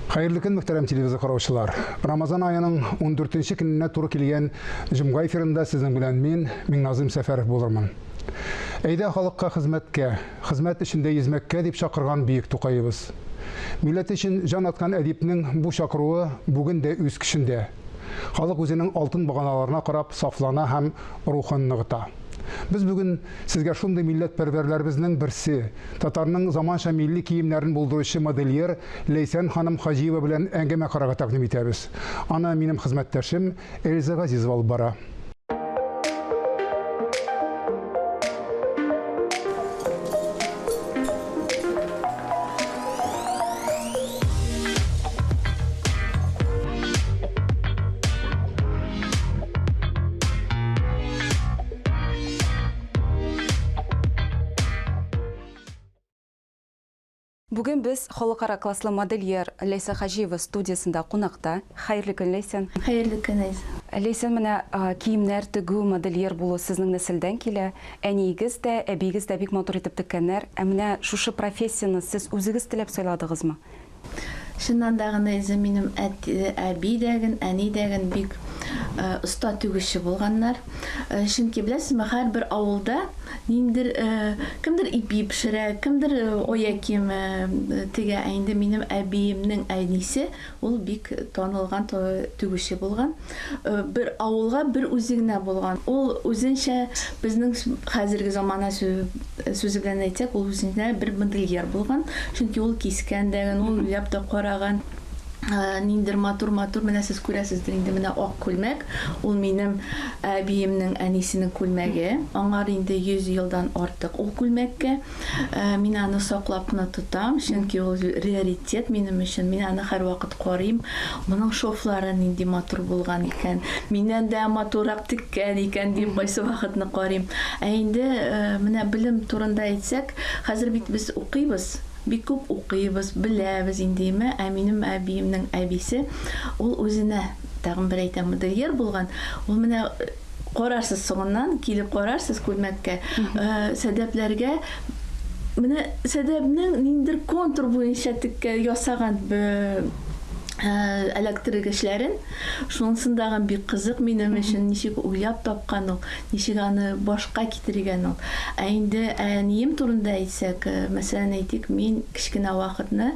Хәерле көн, мөхтәрәм телевизор караучылар. Рамазан аеның 14 көненә туры килгән җомга эфирында сезнең белән мин, Миңназым Сәфәров булырмын. Әйдә халыкка хезмәткә, хезмәт эчендә йөзмәккә дип чакырган бөек Тукаебыз. Милләте өчен җан аткан әдипнең бу чакыруы бүген дә үз көчендә. Халык үзенең алтын баганаларына карап сафлана һәм рухын ныгыта. Без бүген сезгә шундый милләтпәрвәрләребезнең берсе, татарның заманча милли киемнәрен булдыручы модельер Ләйсән ханым Хаҗиева белән әңгәмә карарга тәкъдим итәбез. Аны минем хезмәттәшем Эльза Газизова алып бара. Бүген без халыкара класслы модельер Ләйсән Хаҗиева студиясендә кунакта. Хәерле көн, Ләйсән. Хәерле көн, Эльза. Ләйсән, менә киемнәр тегү, модельер булу сезнең нәселдән килә. Әниегез дә, әбиегез дә бик матур итеп теккәннәр. Ә менә шушы профессияне сез үзегез теләп сайладыгызмы? Чыннан да гына үзе минем әти, әби дә ген, әни дә ген бик оста тегүче булганнар. Чөнки, беләсезме, һәрбер авылда ниндидер, кемдер ипи пешерә, кемдер оя киеме тегә. Ә инде минем әбиемнең әнисе, ул бик танылган тегүче булган. Бер авылга бер үзе генә булган. Ул үзенчә безнең хәзерге замана сүзе белән әйтсәк, ул үзенә бер модельер булган. Чөнки ул кискән дә, ул уйлап та караган. Ниндидер матур-матур, менә сез күрәсездер инде, менә ак күлмәк. Ул минем әбиемнең әнисенең күлмәге. Аңар инде 100 елдан артык ул күлмәккә. Мин аны саклап кына тотам, чөнки ул раритет минем өчен. Мин аны һәрвакыт карыйм. Моның шовлары нинди матур булган икән, миннән дә матуррак теккән икән дип кайсы вакытны карыйм. Ә инде менә белем турында әйтсәк, хәзер бит без укыйбыз, бик күп укыйбыз, беләбез инде, име. Ә минем әбиемнең әбисе, ул үзенә, тагын бер әйтәм, модельер булган. Ул менә Карарсыз соңыннан, килеп карарсыз күлмәккә, сәдәпләргә. Менә сәдәпнең ниндидер контур буенча теккә ясаган эләктергечләрен. Шунысын тагын бик кызык минем өчен, ничек уйлап тапкан ул, ничек аны башка китергән ул. Ә инде әнием турында әйтсәк, мәсәлән, әйтик, мин кечкенә вакытны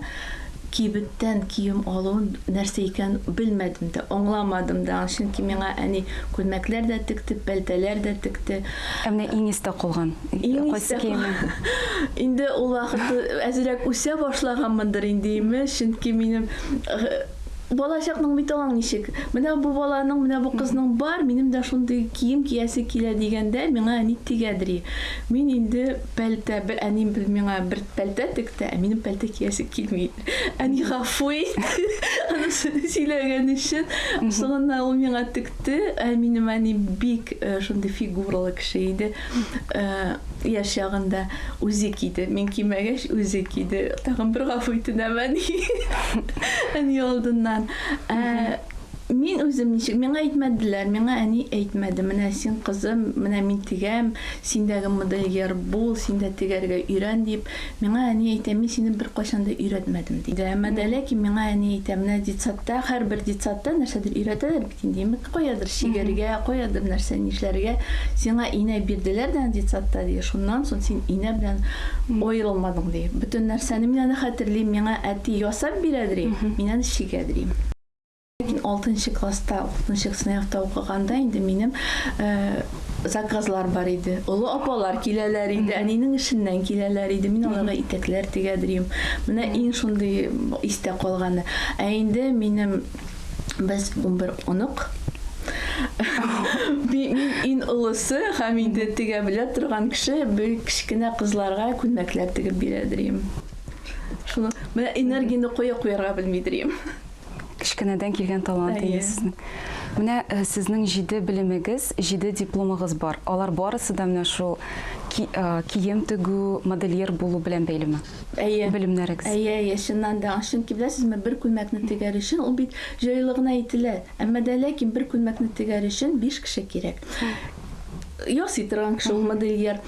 Кибеттән кием алуын нәрсә икәнен белмәдем дә, аңламадым да. Чөнки миңа әни күлмәкләр дә текте, пәлтәләр дә текте. Ә менә иң истә калган кайсы киеме? Инде ул вакытта әзрәк үсә башлаганмындыр инде, имеш, чөнки минем балачакның бит алаң ничек. Менә бу баланың, менә бу кызның бар, минем дә шундый кием киясе килә дигәндә, миңа әни тегәдер. Мин инде пәлтә, бер әнием миңа бер пәлтә текте, ә минем пәлтә киясе килми. Әни гафу ит, аны сөйләгән өчен. Соңыннан ул миңа текте. Ә минем әни бик э, шундый фигуралы кеше иде. Э, яшь чагында үзе киде. Мин кимәгәч, үзе киде. Тагын бер гафу итенәм әни. Әни алдыннан. Ә, Мин үзем ничек, миңа әйтмәделәр, миңа әни әйтмәде, менә син, кызым, менә мин тегәм, син дә модельер бул, син дә тегәргә өйрән дип. Миңа әни әйтә, мин сине беркайчан да өйрәтмәдем, ди. Әмма дә ләкин миңа әни әйтә, менә детсадта, һәрбер детсадта нәрсәдер өйрәтәләр бит инде, димәк, каядыр чигәргә, каядыр нәрсә нишләргә, сиңа инә бирделәр дә детсадта, ди, шуннан соң син инә белән аерылмадың, ди. Бөтен нәрсәне мин аны хәтерлим, миңа әти ясап бирәдер, мин аны чигәдер. Мин алтынчы класста, алтынчы сыйныфта укыганда инде минем э, заказлар бар иде. Олы апалар киләләр иде, әнинең эшеннән киләләр иде. Мин аларга итәкләр тегәдер идем. Менә иң шундый истә калганы. Ә инде минем без 11 онык. Мин иң олысы һәм инде тегә белә торган кеше, бер кечкенә кызларга күлмәкләр тегеп бирәдер идем. Шуны менә энергияне кая куярга белмидер идем. Кечкенәдән килгән талант инде сезнең. Менә э, сезнең җиде белемегез, җиде дипломыгыз бар. Алар барысы да менә шул ки, э, кием тегү, модельер булу белән бәйлеме? Әйе. Белемнәрегез. Әйе, әйе, чыннан да. Чөнки беләсезме, бер күлмәкне тегәр өчен ул бит җайлы гына әйтелә. Әмма дә ләкин бер күлмәкне тегәр өчен биш кеше кирәк. Ясый торган кеше ул модельер,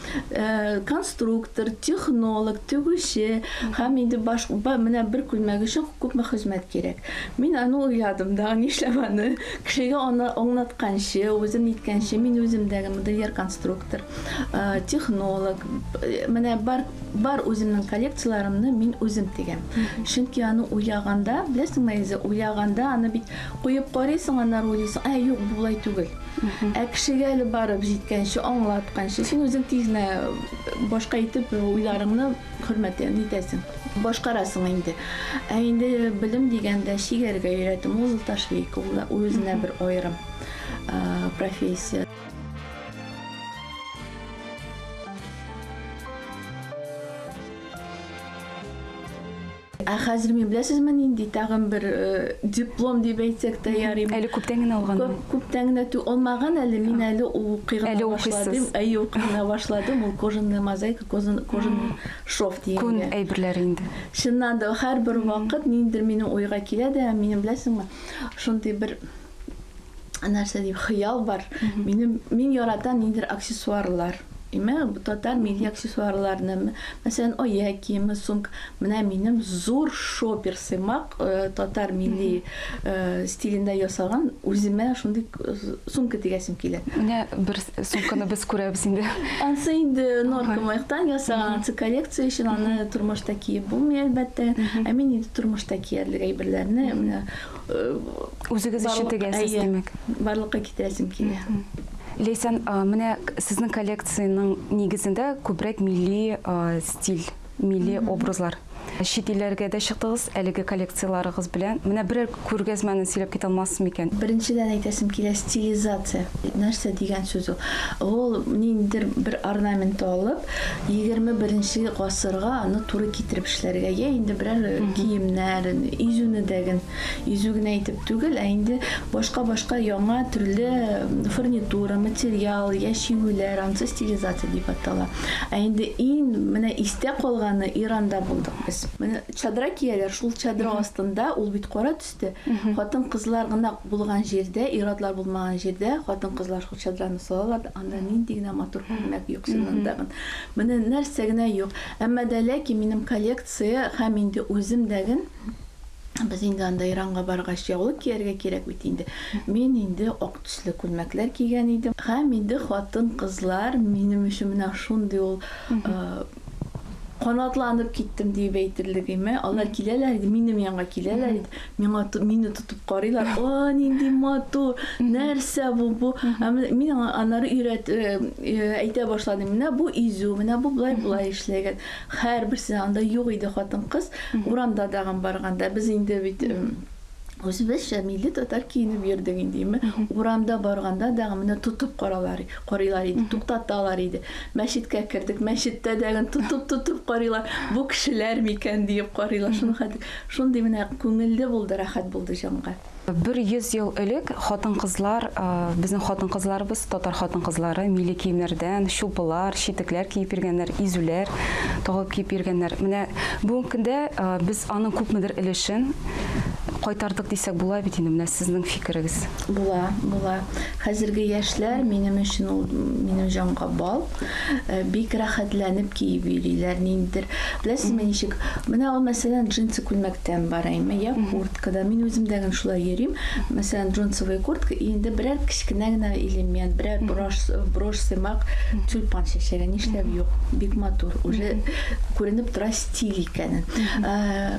конструктор, технолог, тегүче һәм инде баш менә бер күлмәк өчен күпме хезмәт кирәк. Мин аны уйладым да, нишләп аны кешегә аны аңлатканчы, үзем ниткәнче, мин үзем дә модельер-конструктор, технолог, менә бар бар үземнең коллекцияләремне мин үзем тегәм. Чөнки аны уйлаганда, беләсеңме, Эльза, уйлаганда аны бит куеп карыйсың, аннары уйлыйсың, ә юк, бу болай түгел. Ә кешегә әле барып җиткәнче, аңлатканчы, син үзең тиз генә башка итеп уйларыңны хөрмәт нитәсең, башкарасың инде. Ә инде белем дигәндә чигәргә өйрәтү, ул золотошвейка, ул үзенә бер аерым профессия. Ә хәзер мин беләсезме нинди тагын бер э, диплом дип әйтсәк тә ярый. Әле күптән генә алган. Күп, күптән генә тү алмаган әле мин әле укый гына Әле башладым. укыйсыз. Әйе, укый гына башладым. Ул кожаная мозаика, кожан, кожаный шов Күн дигәнгә. әйберләре инде. Чыннан да һәрбер вакыт ниндидер минем уйга килә дә, минем беләсеңме, шундый бер нәрсә дип хыял бар. Минем мин яратам ниндидер аксессуарлар. Име татар милли аксессуарларны, мәсәлән, аяк киеме, сумка. Менә минем зур шопер сымак э, татар милли э, стилендә ясалган үземә шундый э, сумка тегәсем килә. Менә бер сумканы без күрәбез инде. Ансы инде норка мыектан ясаган, ансы коллекция өчен аны тормышта киеп булмый әлбәттә. Ә мин инде тормышта киярлек әйберләрне менә Үзегез өчен тегәсез, димәк. Барлыкка китерәсем килә. Ләйсән, менә сезнең коллекциянең нигезендә күбрәк милли стиль, милли образлар. Чит илләргә дә чыктыгыз әлеге коллекцияләрегез белән. Менә берәр күргәзмәне сөйләп китә алмассыз микән? Беренчедән әйтәсем килә, стилизация. Нәрсә дигән сүз ул? Ул ниндидер бер орнамент алып, 21 гасырга аны туры китереп эшләргә. Я инде берәр киемнәр, изүне дәген. Изү генә итеп түгел, ә инде башка-башка яңа төрле фурнитура, материал, я чигүләр, анысы стилизация дип атала. Ә инде иң менә истә калганы Иранда булдык без. Менә чадра кияләр, шул чадра астында, ул бит кара төстә, хатын-кызлар гына булган җирдә, ир-атлар булмаган җирдә хатын-кызлар шул чадраны салалар да, анда нинди генә матур күлмәк юк чыннан тагын. Менә нәрсә генә юк. Әмма дә ләкин минем коллекция һәм инде үзем дәген Без инде анда Иранга баргач яулык кияргә кирәк бит инде. Мин инде ак төсле күлмәкләр кигән идем. Һәм инде хатын-кызлар минем өчен менә шундый ул канатланып киттем диеп әйтерлек име. Алар киләләр иде, минем янга киләләр иде. Миңа мине тотып карыйлар. О, нинди матур! Нәрсә бу бу? Ә мин аннары өйрәт әйтә башладым. Менә бу изү, менә бу болай болай эшләгән. Һәрберсе анда юк иде хатын-кыз. Урамда дагын барганда без инде бит үзебезчә милли татар киенеп йөрдек инде, име. Урамда барганда дагы менә тотып каралар, карыйлар иде, туктаталар иде. Мәчеткә кердек, мәчеттә дә тотып-тотып карыйлар. Бу кешеләр микән диеп карыйлар. Шуның хәтле шундый менә күңелле булды, рәхәт булды җанга. Бер 100 ел элек хатын-кызлар, безнең хатын-кызларыбыз, татар хатын-кызлары милли киемнәрдән, чулпылар, читекләр киеп йөргәннәр, изүләр тагып киеп йөргәннәр. Менә бүгенге көндә без аның күпмедер өлешен кайтардык дисәк була бит инде, менә сезнең фикерегез. Була, була. Хәзерге яшьләр минем өчен ул минем җанга бал. Бик рәхәтләнеп киеп йөриләр, ниндидер. Беләсезме ничек? Менә ул, мәсәлән, джинсы күлмәктән бара, я курткада. Мин үзем дә гел шулай йөрим. Мәсәлән, джинсовая куртка, и инде берәр кечкенә генә элемент, берәр брошь, брошь сымак тюльпан чәчәге. Нишләп юк? Бик матур. Уже күренеп тора стиль икәнен.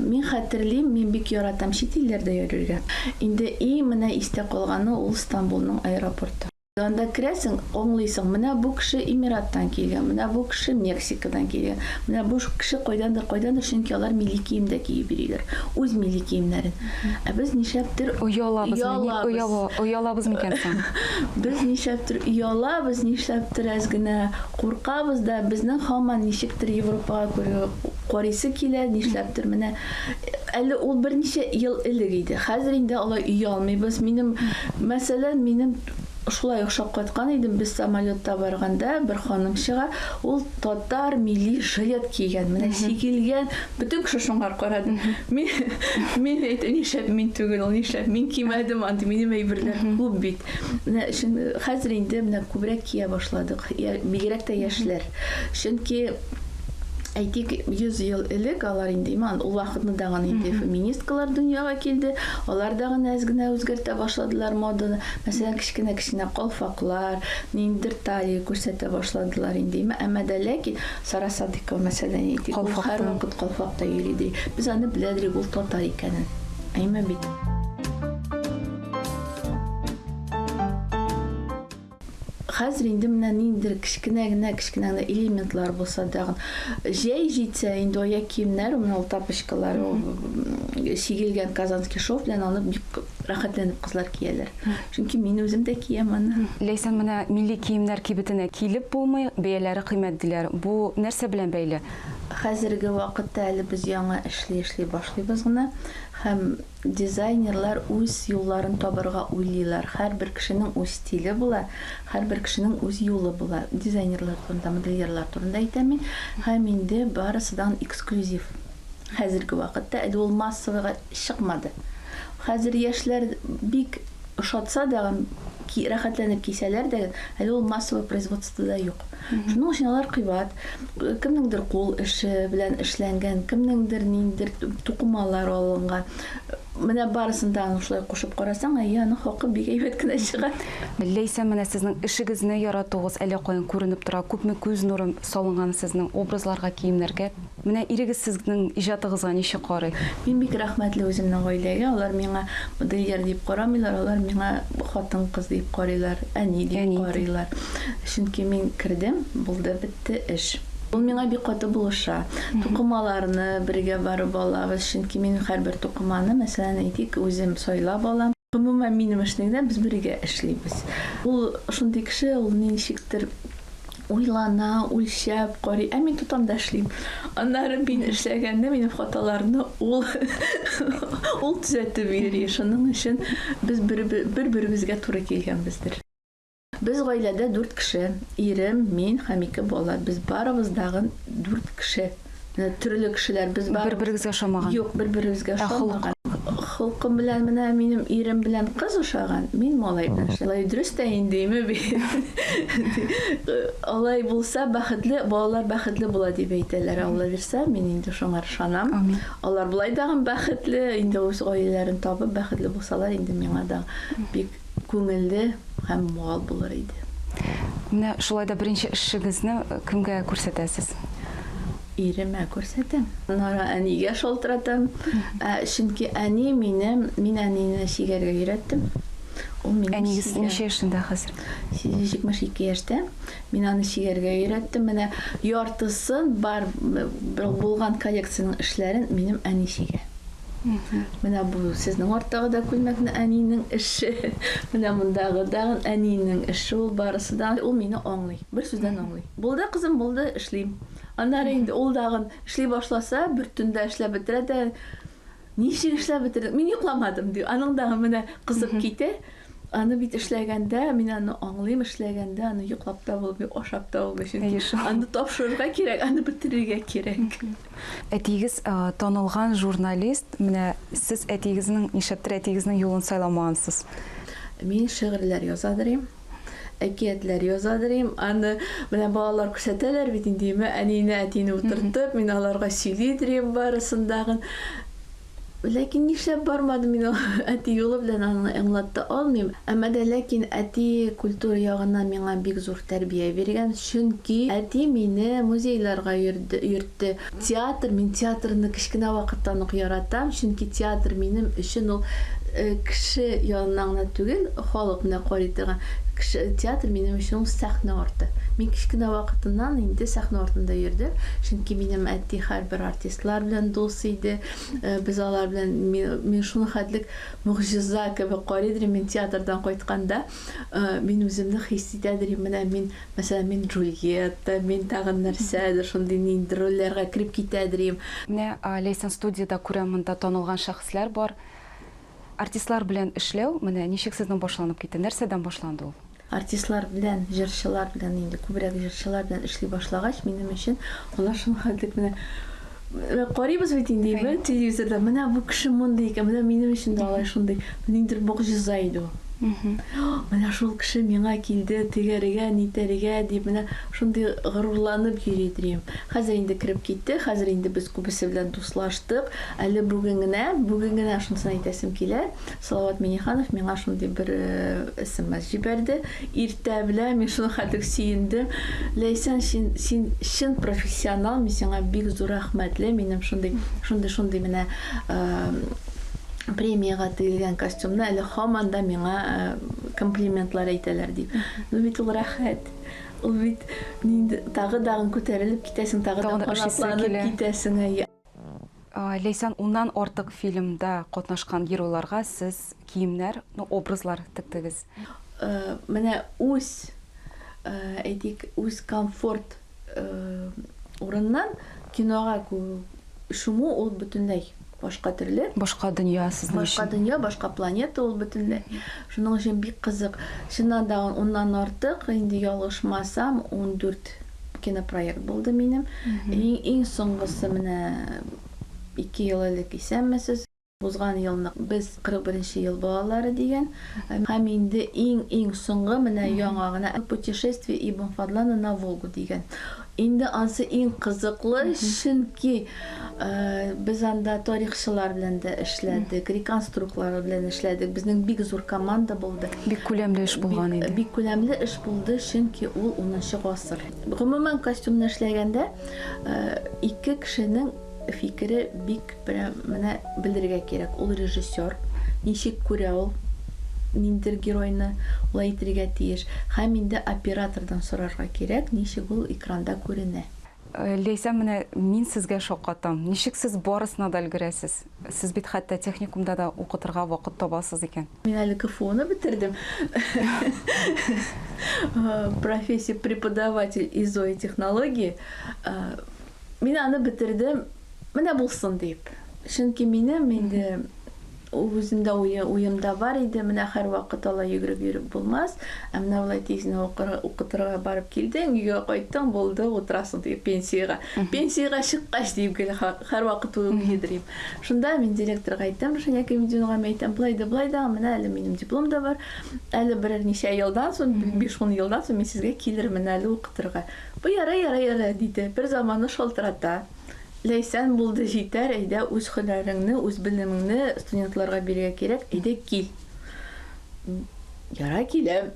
Мин хәтерлим, мин бик яратам чит илләрдә йөрергә. Инде и менә истә калганы ул Стамбулның аэропорты. Анда керәсең, аңлыйсың, менә бу кеше Эмираттан килгән, менә бу кеше Мексикадан килгән, менә бу кеше кайдандыр, кайдандыр, чөнки алар милли киемдә киеп йөриләр, үз милли киемнәрен. Ә без нишләптер оялабыз. Оялабыз, оялабыз микән соң? Без нишләптер оялабыз, нишләптер әз генә куркабыз да, безнең һаман ничектер Европага карыйсы килә, нишләптер менә әле ул берничә ел элек иде. Хәзер инде алай оялмыйбыз. Минем, мәсәлән, минем. Шулай ук шаккаткан идем, без самолетта барганда бер ханым чыга, ул татар милли жилет кигән, менә чигелгән, бөтен кеше шуңар карады. Мин, мин әйтәм, нишләп мин түгел, ул нишләп мин кимәдем андый, минем әйберләр күп бит. Менә өчен хәзер инде менә күбрәк кия башладык, бигрәк тә яшьләр. Чөнки әйтик, 100 ел элек алар инде иман, ул вакытны дагын инде феминисткалар дөньяга килде, алар дагын әз генә үзгәртә башладылар моданы. Мәсәлән, кечкенә-кечкенә калфаклар, ниндидер талия күрсәтә башладылар инде. Имә, әмма дә ләкин Сара Садыйкова, мәсәлән, әйтик, ул һәрвакыт калфакта йөри ди. Без аны беләдер, ул татар икәнен. Әйме бит. Хәзер инде менә ниндидер кечкенә генә, кечкенә генә элементлар булса тагын. Җәй җитсә, инде аяк киемнәр, менә ул тапочкалар, ул чигелгән казанский шов белән аны бик рәхәтләнеп кызлар кияләр. Чөнки мин үзем дә киям аны. Ләйсән, менә милли киемнәр кибетенә килеп булмый, бәяләре кыйммәт диләр. Бу нәрсә белән бәйле? Хәзерге вакытта әле без яңа эшли-эшли башлыйбыз гына һәм Дизайнерлар үз юлларын табырга уйлыйлар. Һәрбер кешенең үз стиле була, һәрбер кешенең үз юлы була. Дизайнерлар турында, модельерлар турында әйтәм мин. Һәм инде барысы да эксклюзив. Хәзерге вакытта әле ул массовыйга чыкмады. Хәзер яшьләр бик ошатса да, рәхәтләнеп кисәләр дә, әле ул массовый производствода юк. Шуның өчен алар кыйбат. Кемнеңдер кул эше белән эшләнгән, кемнеңдер ниндидер тукымалар алынган. Менә барысын да аны шулай кушып карасаң, әйе, аның хакы бик әйбәт кенә чыга. Ләйсән, менә сезнең эшегезне яратуыгыз әллә каян күренеп тора. Күпме күз нуры салынган сезнең образларга, киемнәргә. Менә ирегез сезнең иҗатыгызга ничек карый? Мин бик рәхмәтле үземнең гаиләгә, алар миңа модельер дип карамыйлар, алар миңа хатын-кыз дип карыйлар, әни дип карыйлар. Чөнки мин кердем, булды, бетте эш. Ул миңа бик каты булыша. Тукымаларны бергә барып алабыз, чөнки мин һәрбер тукыманы, мәсәлән, әйтик, үзем сайлап алам. Гомумән, минем эшне генә без бергә эшлибез. Ул шундый кеше, ул ничектер уйлана, үлчәп карый. Ә мин тотам да эшлим. Аннары мин эшләгәндә минем хаталарны ул ул төзәтеп йөри. Шуның өчен без бер-беребезгә туры килгәнбездер. Без гаиләдә дүрт кеше. Ирем, мин һәм ике бала. Без барыбыз дагын дүрт кеше. Менә төрле кешеләр. Без барыбыз. Бер-берегезгә ошамаган. Юк, бер-беребезгә ошамаган. Холкым белән менә минем ирем белән кыз ошаган, мин малай белән. Алай дөрес тә инде, име бит. Алай булса, бәхетле, балалар бәхетле була дип әйтәләр. Алла бирсә, мин инде шуңар ышанам. Амин. Алар болай дагын бәхетле, инде үз гаиләләрен табып бәхетле булсалар, инде миңа да бик күңелле һәм мал булыр иде. Менә шулай да беренче эшегезне кемгә күрсәтәсез? Иремә күрсәтәм. Аннары әнигә шалтыратам. Ә, чөнки әни минем, мин әнине чигәргә өйрәттем. Ул минем Әниегез ничә яшендә хәзер? 72 яшьтә. Мин аны чигәргә өйрәттем. Менә яртысын бар булган коллекциянең эшләрен минем әни чигә. Менә бу сезнең арттагы да күлмәкне әнинең эше. Менә мондагы да әнинең эше ул барысы да. Ул мине аңлый. Бер сүздән аңлый. Булды, кызым, булды, эшлим. Аннары инде ул дагын эшли башласа, бер төндә эшләп бетерә дә, ничек эшләп бетердең? Мин йокламадым, ди. Аның дагы менә кызып китә. Аны бит эшләгәндә, мин аны аңлыйм, эшләгәндә аны йоклап та булмый, ашап та булмый, чөнки аны тапшырырга кирәк, аны бетерергә кирәк. Әтиегез танылган журналист, менә сез әтиегезнең, нишләптер әтиегезнең юлын сайламагансыз? Мин шигырьләр язадыр идем, әкиятләр язадыр идем. Аны менә балалар күрсәтәләр бит инде, әнине, әтине утыртып, мин аларга сөйлидер идем барысын дагын. Ләкин нишләп бармадым мин ул әти юлы белән аны аңлата алмыйм. Әмма дә ләкин әти культура ягыннан миңа бик зур тәрбия биргән. Чөнки әти мине музейларга йөрде, йөртте. Театр, мин театрны кечкенә вакыттан ук яратам, чөнки театр минем өчен ул э, кеше янына гына түгел, халык менә карый торган кеше, театр минем өчен ул сәхнә арты. Мин кечкенә вакытымнан инде сәхнә артында йөрдем, чөнки минем әти һәрбер артистлар белән дус иде. Э, без алар белән мин шуны хәтлек могҗиза кебек карыйдыр мин театрдан кайтканда э, мин үземне хис итәдер менә мин мәсәлән мин Джульетта мин тагын нәрсәдер шундый нинди рольләргә кереп китәдер идем. Менә Ләйсән студиядә күрәм монда танылган шәхесләр бар. Артистлар белән эшләү менә ничек сезнең башланып китте? Нәрсәдән башланды ул? Артистлар белән, җырчылар белән инде күбрәк җырчылар белән эшли башлагач, минем өчен алар шул хәтлек менә карыйбыз бит инде, әйме, телевизорда. Менә бу кеше мондый икән, менә минем өчен дә алай шундый ниндидер могҗиза иде ул. Менә шул кеше миңа килде, тегәргә, нитәргә дип, менә шундый горурланып йөри идем. Хәзер инде кереп китте, хәзер инде без күбесе белән дуслаштык. Әле бүген генә, бүген генә шунысын әйтәсем килә. Салават Миниханов миңа шундый бер смс җибәрде. Иртә белән мин шуның хәтлек сөендем. Ләйсән, син, син чын профессионал, мин сиңа бик зур рәхмәтле. Минем шундый, шундый, шундый менә премиягә тегелгән костюмны әле һаман да миңа комплиментлар әйтәләр дип. Ну бит ул рәхәт. Ул бит нинди тагы дагын күтәрелеп китәсең, тагы да канатланып китәсең. Әйе. Ләйсән, уннан артык фильмда катнашкан геройларга сез киемнәр, ну, образлар тектегез. Менә үз, әйтик, үз комфорт урыннан кинога чуму ул бөтенләй башка төрле. Башка дөнья сезнең өчен. Башка дөнья, башка планета ул бөтенләй. Шуның өчен бик кызык. Чыннан да уннан артык, инде ялгышмасам, 14 кинопроект булды минем. Иң, иң соңгысы менә 2 ел элек исәнмесез. Узган елны без 41 нче ел балалары дигән. Һәм инде иң-иң соңгы менә яңа гына Путешествие Ибн Фадлана на Волгу дигән. Инде ансы иң кызыклы, чөнки без анда тарихчылар белән дә эшләдек, реконструкторлар белән эшләдек. Безнең бик зур команда булды. Бик күләмле эш булган иде. Бик күләмле эш булды, чөнки ул унынчы гасыр. Гомумән, костюмны эшләгәндә ике кешенең фикере бик прям менә белергә кирәк. Ул режиссер, ничек күрә ул ниндидер геройны, ул әйтергә тиеш. Һәм инде оператордан сорарга кирәк, ничек ул экранда күренә. Ләйсән, менә мин сезгә шаккатам. Ничек сез барысына да өлгерәсез? Сез бит хәтта техникумда да укытырга вакыт табасыз икән. Мин әле КФУны бетердем. Профессия преподаватель ИЗО и технологии. Мин аны бетердем, менә булсын дип. Чөнки минем инде үземдә уе, уемда бар иде, менә һәрвакыт алай йөгереп йөреп булмас. Ә менә болай тиз генә укырга, укытырга барып килдең, өйгә кайттың, булды, утырасың дип пенсиягә. Пенсиягә чыккач дип гел һәрвакыт уйлыйдыр идем. Шунда мин директорга әйтәм, Рушания Кәмидиновага мин әйтәм, болай да, болай да, менә әле минем диплом да бар. Әле берәр ничә елдан соң, 5-10 елдан соң мин сезгә килермен әле укытырга. Бу ярый, ярый, ярый, диде. Бер заманны шалтырата. Ләйсән, булды, җитәр, әйдә, үз һөнәреңне, үз белемеңне студентларга бирергә кирәк, әйдә, кил. Яра, киләм.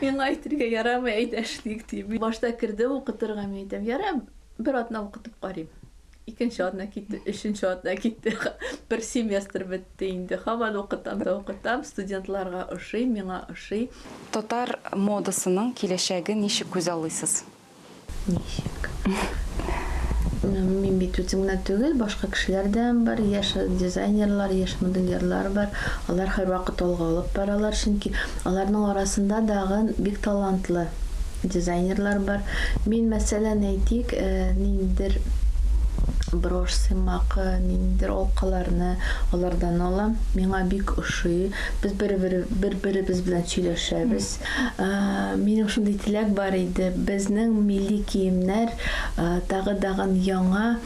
Миңа әйтергә ярамый, әйдә, эшлик, дим. Башта керде укытырга, мин әйтәм, яра, бер атна укытып карыйм. Икенче атна китте, өченче атна китте. Бер семестр бетте инде. Һаман укытам да укытам. Студентларга ошый, миңа ошый. Татар модасының киләчәген ничек күзаллыйсыз? Ничек? Мин бит үзем генә түгел, башка кешеләр дә бар, яшь дизайнерлар, яшь модельерлар бар. Алар һәрвакыт алга алып баралар, чөнки аларның арасында дагын бик талантлы дизайнерлар бар. Мин, мәсәлән, әйтик, ниндидер брошь сымак, ниндидер алкаларны алардан алам. Миңа бик ошый. Без бер-беребез белән сөйләшәбез. Минем шундый теләк бар иде, безнең милли киемнәр тагы дагын яңа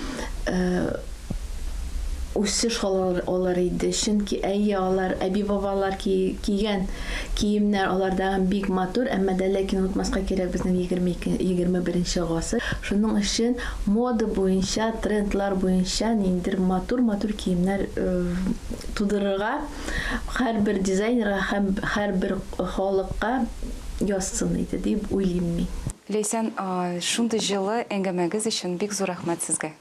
үсеш алыр иде. Чөнки, әйе, алар әби-бабалар кигән киемнәр алар дагын бик матур, әмма дә ләкин онытмаска кирәк, безнең 22, 21 гасыр. Шуның өчен мода буенча, трендлар буенча ниндидер матур-матур киемнәр тудырырга һәрбер дизайнерга һәм һәрбер халыкка язсын иде дип уйлыйм мин. Ләйсән, шундый җылы әңгәмәгез өчен бик зур рәхмәт сезгә.